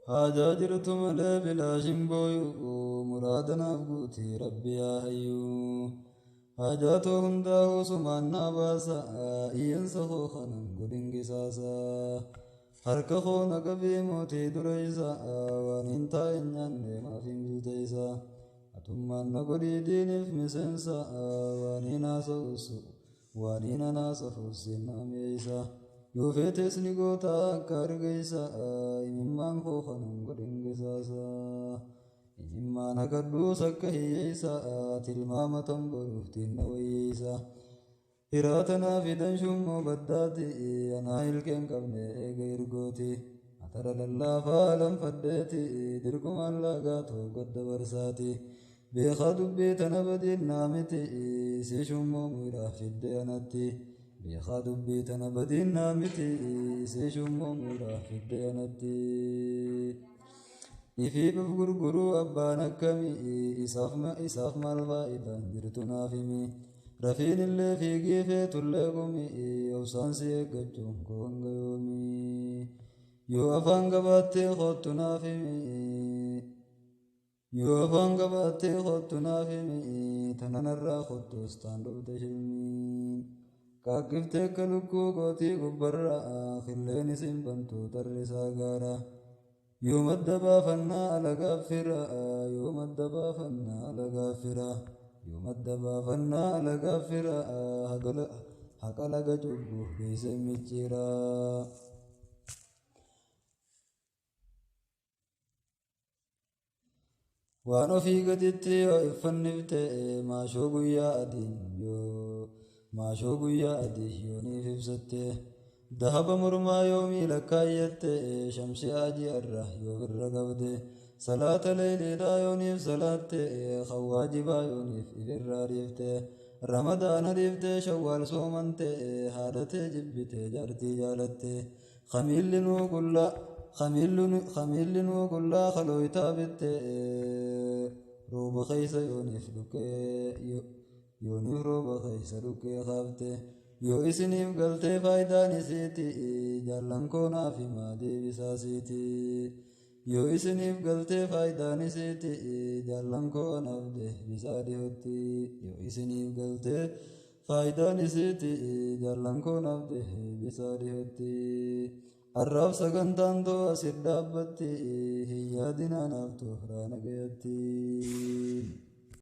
Haajaa jirtu malee bilaash hin booyu, muraada naaf guuti Rabbi yaa hayyuu. Haajaa too hundaahuu sumaan naa baasa, iyyansa koo kanan godhin qisaasa. Harka koo na qabii mootii dureessa, waan hin taa'in nyaanne maaf hin bilteessa. Atummaan na godhii diiniif miseensa, waan hin haasa'us waan hin haasa'us siin naa mi'eessa. Yoo feetes ni goota akka argeessa, imimmaan koo kanan godhin qisaasa. Imimmaan haqadhuus akka hiyyeessa, tilmaama tan boruuf tinna wayyeessa. Hiraata naa fidan shummoo baddaati, anaa ilkeen qabne eega ergooti. Atara lallaafaa lanfadheeti, dirqumaan laagaatoo gadda barsaati. Beekaa dubbii tana badiin naa miti, si shummoo muudhaaf fidde anatti. Beekaa dubbii tana badiin naa miti, si shummoo muudhaaf fidde anatti. Ifiif of gurguruu abbaan akkamii, isaaf maal faayidaan jirtu naaf himi. Rafiin illee fiigii feetullee gumi, obsaan si eeggachuun koo hanga yoomii. Yoo afaan qabaattee kottu naaf himi. Yoo afaan qabaattee kottu naaf himi, tananarraa kottuus taan dhufte shilmiin. Qaaqqiftee akka lukkuu kootii gubbarraa, killeen isin bantuu tarrisaa gaara. Yoo madda baafannaa alagaaf fira, yoo madda baafannaa alagaaf fira, yoo madda baafannaa alagaaf fira, haqa laga cubbuu geesse micciira. Waan ofii gaditti yoo iffannifte, maashoo guyyaa adiin yoo maashoo guyyaa adii yooniif ibsatte, dahaba mormaa yoo miila kaayyatte, shamsi adii irra yoo irra qabde, salaata leeyliidhaa yooniif salaatte, kan waajibaa yooniif ifirraa dhiifte, ramadaana dhiifte, shawwaal soomante, haadhatee jibbite, jaartii jaalatte, khamiilli nuu qullaa khamiilli nuu qullaa kalooytaa bitte, rooba keessa yooniif dhukkee yooniif rooba keessa dhukkee kaafte, yoo isiniif galtee faayidaan isiiti, jaallan koo naaf himaa deebisaa siiti. Yoo isiniif galtee faayidaan isiiti, jaallan koo anaaf deebisaa dhiyootti. Yoo isiniif galtee faayidaan isiiti, jaallan koo naaf deebisaa dhiyootti. Arraaf sagantaan too asit dhaabbatti, hin yaadinaa naaf tooraa nagayatti.